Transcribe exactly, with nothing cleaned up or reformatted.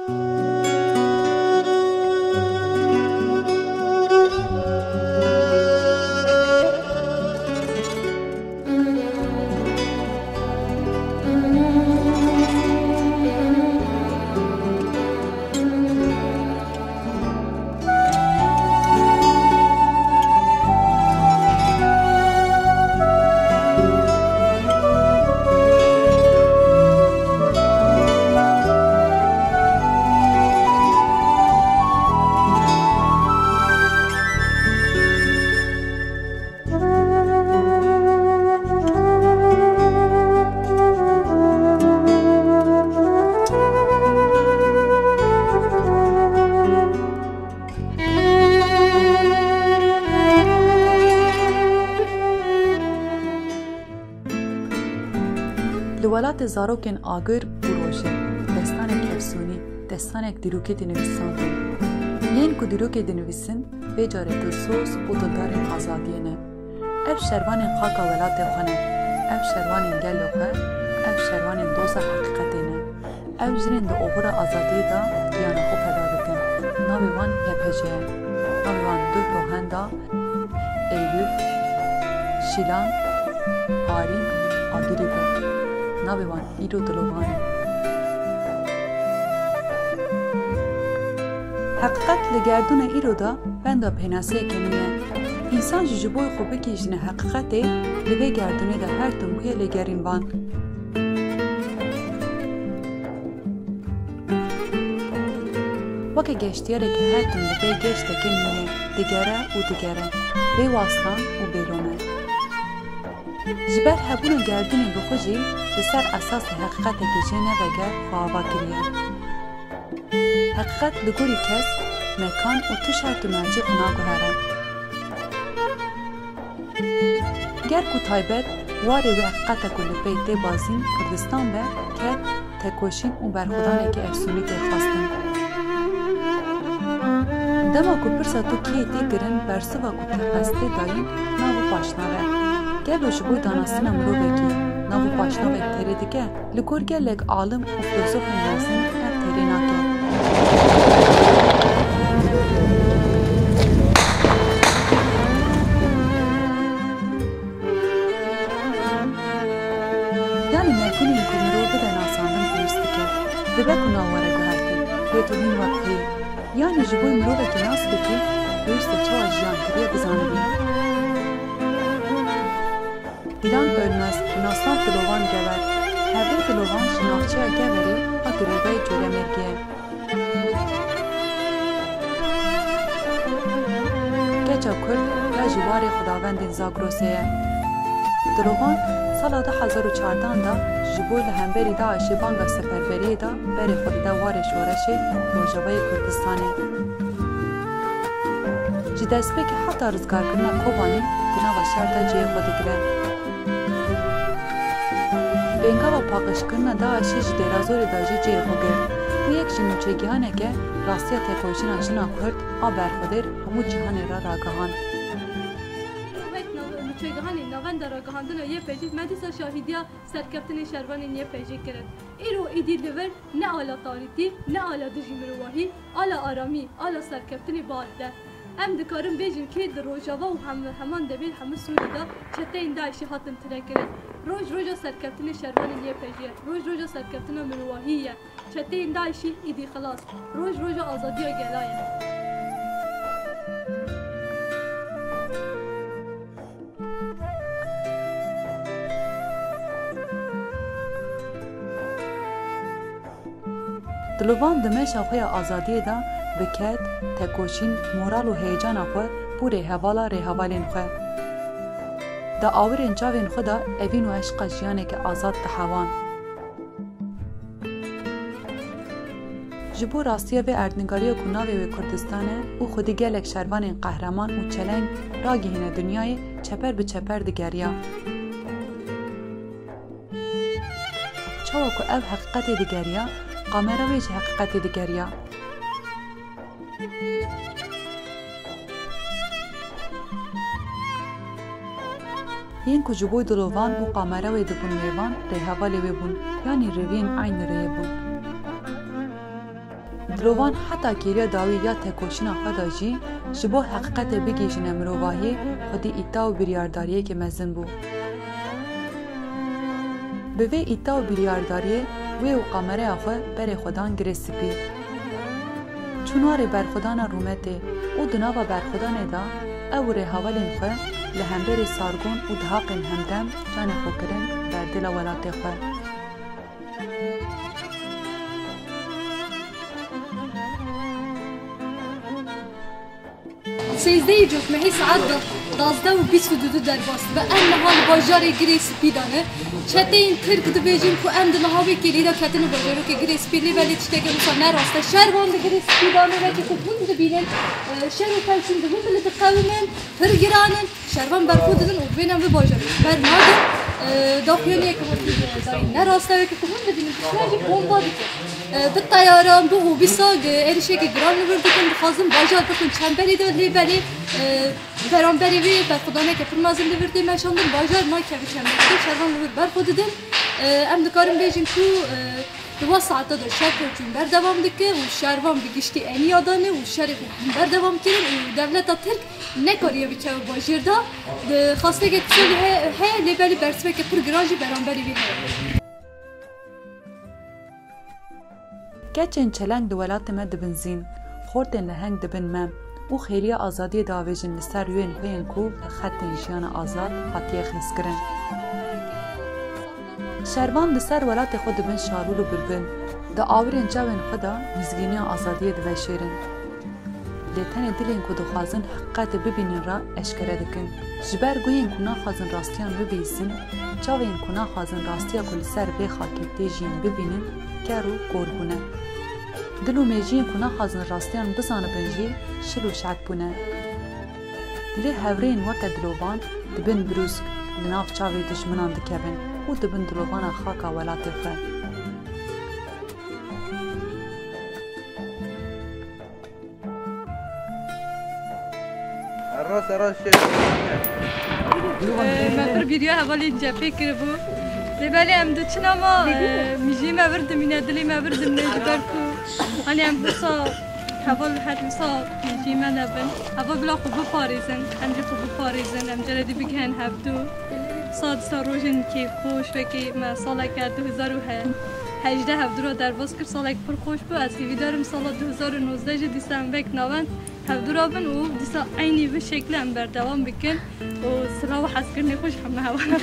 Li welatê zarokên agir û rojê, destanek efsûnî, destanek dîrokê dinivîsandin. Yên ku dîrokê dinivîsin, vê carê dilsoz û dildarên azadiyê ne. Ev şervanên xaka welatê xwe ne. Ev şervanên gelo xwe, ev şervanên doza heqîqetê ne. Ev jinên di oxira azadiyê de giyana xwe feda dikin. Navê wan Y P J ye. Navê wan duh rohenda Eylûl, Şîlan, Arîn, Agirî bû. Navê wan îro dilovan e. Heqîqet li gerdûna îro de benda pênaseyeke nû ye. Însan jî ji bo xwe bigihîjine heqîqetê, li vê gerdûnê de her tim bûye lêgerînvan. Weke geştiyareke her tim li vê geştekê nû ye, digere û digere, bê waslan û bê lome. Ji ber hebûna gerdûnê bi xwe jî li ser esasê heqîqetekê jê neveger xwe ava kiriye. Heqîqet li gorî kes, mekan û tu şert û mercê xwe naguhere. Ger ku taybet warê wê heqîqete ku li pey tê bazîn Kurdistan be, ket, tekoşîn û berxwedaneke efsûnî tê xwestin. Dema ku pirsa tu kê yê tê kirin, bersiva ku te qestê dayîn, nav û paşnav e. Gelo ji bo danastina mirovekî, nav û paşnavek têrê dike? Li gor gelek alim û filozofên mezin ev têrê nake. Yanî mefhûmên ku mirov bide nasandin pêwîst dike. Dibe ku nav were guhertin, lê tu hîn wek xwe yî. Yanî ji bo mirovekî nas bikî, pêwîst e çawa jiyan kiriye bizanibî. Dîlan Ölmez, Nasnav Dilovan Gever. Hevdeh Dilovan ji navçeya Geverê a girêdayî Colemêrgê ye. Keça Kurd ya ji warê xwedawendên Zagrosê ye. Dilovan sala du hezar û çardan de ji bo li hemberî DAIŞê banga seferberiyê da berê xwe dide warê şoreşê Rojavayê Kurdistanê. Ji destpêkê heta rizgarkirina Kobanê di nava şer de cihê xwe digire. Pêngava paqijkirina DAIŞê ji Dêrazorê de jî cihê xwe girt. Bû yek ji nûçegihaneke rastiya têkoşîna jina Kurd a berxwedêr hemû cîhanê re ragihand. Wek nav-, nûçegihanê Navenda Ragihandina Y P G, me dîsa şahîdiya serkeftinên şervanên Y P G kirin. Îro êdî li vir ne ala tarîtî, ne ala dijî mirovahî, ala aramî, ala serkeftinê bal de. Em dikarin bêjin kê di Rojava û hem-, heman demê hemû Sûrî de çeteyên DAIŞê hatin tinekirin. Roj roja serkeftinê şervanên Y P G ye. Roj roja serkeftina mirovahî ye. Çeteyên DAIŞê êdî xilas. Roj roja azadiya gela ye. Dilovan di meşa xwe ya azadiyê de bi ked, tekoşîn, moral û heyecana xwe bo rêhevala rêhevalên xwe. Di awirên çavên xwe de evîn û eşqa jiyaneke azad dihewand. Ji bo rastiya vê erdnîgariya ku navê wê Kurdistan e û xwedî gelek şervanên qehreman û çeleng ragihîne dinyayê, çeper bi çeper digeriya. Çawa ku ev heqîqetê digeriya, kamera wê jî heqîqetê digeriya. Yên ku ji bo Dilovan û kamera wê dibûn mêvan, rêhevalê wê bûn, yanî rêviyên eynî rêyê bûn. Dilovan heta kêliya dawî ya tekoşîna xwe de jî ji bo heqîqetê bigihîjine mirovahiyê xwedî îta û biryardariyekê mezin bû. Bi vê îta û biryardariyê wê û kamereya xwe berê xwe dan Girê Spî. Çûn warê berxwedana rûmetê û di nava berxwedanê de ew û rêhevalên xwe li hemberî Sargon û Dihaqên Hemdem canê xwe kirin berdêla welatê xwe. Sêzdehê cotmehê saet da-, duwazdeh û bîst û du derbas dibe. Em niha li bajarê Girê Spî de ne. Çeteyên Tirk dibêjin ku em di niha wê kêlî de ketine bajarokê Girê Spî, lê belê tişteke wisa ne rast e. Şervan di Girê Spî de ne, wekî ku hûn dibînin, e, şer û pevçûn di hûn li diqewimin, pir giran in. Şervan berxwe didin û divên em vê bajarê ji ber nadin. E, daxuyaniyeke wekî dayî ne rast e, wekî ku hûn dibînin, piştre jî bomba dikin. E, bi teyaran, bi hobîsa, e, êrişeke giran li vir dikin, dixwazin bajar bixin çemberê de, lê belê, e, beramberê vê berxwedaneke pir mezin li vir tê meşandin, bajar nakeve çemberê de, şervan li vir berxwe didin. E, em dikarin bêjin ku, e, di wa saeta de şer pevçûn berdewam dike û şervan bi giştî eniya dane û şerê xwe berdewam kirin û dewleta Tirk nekariye bikeve bajêr de. Xwestekek wisa jî he-, heye, lê belê bersiveke pir giran jî beramberî vê heye. Keçên çeleng di welatê me dibin zîn, xortên leheng dibin mem û xêriya azadiyê diavêjin li ser wê yên xwe yên ku bi xetên jiyana azad hatiye xêzkirin. Şervan li ser welatê xwe dibin şalûl û bilbil, di awirên çavên xwe de mizgîniya azadiyê diveşêrin. Lê tenê dilên ku dixwazin heqîqetê bibînin re eşkere dikin. Ji ber guhên ku naxwazin rastiyan bibihîsin, çavên ku naxwazin rastiya ku li ser vê xakê tê jiyîn bibînin, ker û kor bûne. Dil û mêjiyên ku naxwazin rastiyan bizanibin jî şil û şet bûne. Lê hevrêyên weke dilovan dibin brûsk, li nav çavê dijminan dikevin û dibin dilovana xaka welatê xwe. Rast e, rast e. Ee, me pir bîriya hevalên cephê kiribû. Lê belê em diçin ama, e, mijî me vir dimîne, dilê me vir dimîne ji ber ku hani em wisa heval her wisa mijî me nebin. Heval bila xwe biparêzin, em jî xwe biparêzin, em caredî bigihin hevdû. Wisa dîsa rojên kêfxweş wekî me saleke du hezar û hejdeh hevdû re derbas kir, salek pir xweş bû. Ez hêvîdar im sala du hezar û nozdeh jî dîsa em wek navend hevdû re bin û dîsa eynî vî şeklî em berdewam bikin û silav û hezkirinê xwe ji hemû hevalan.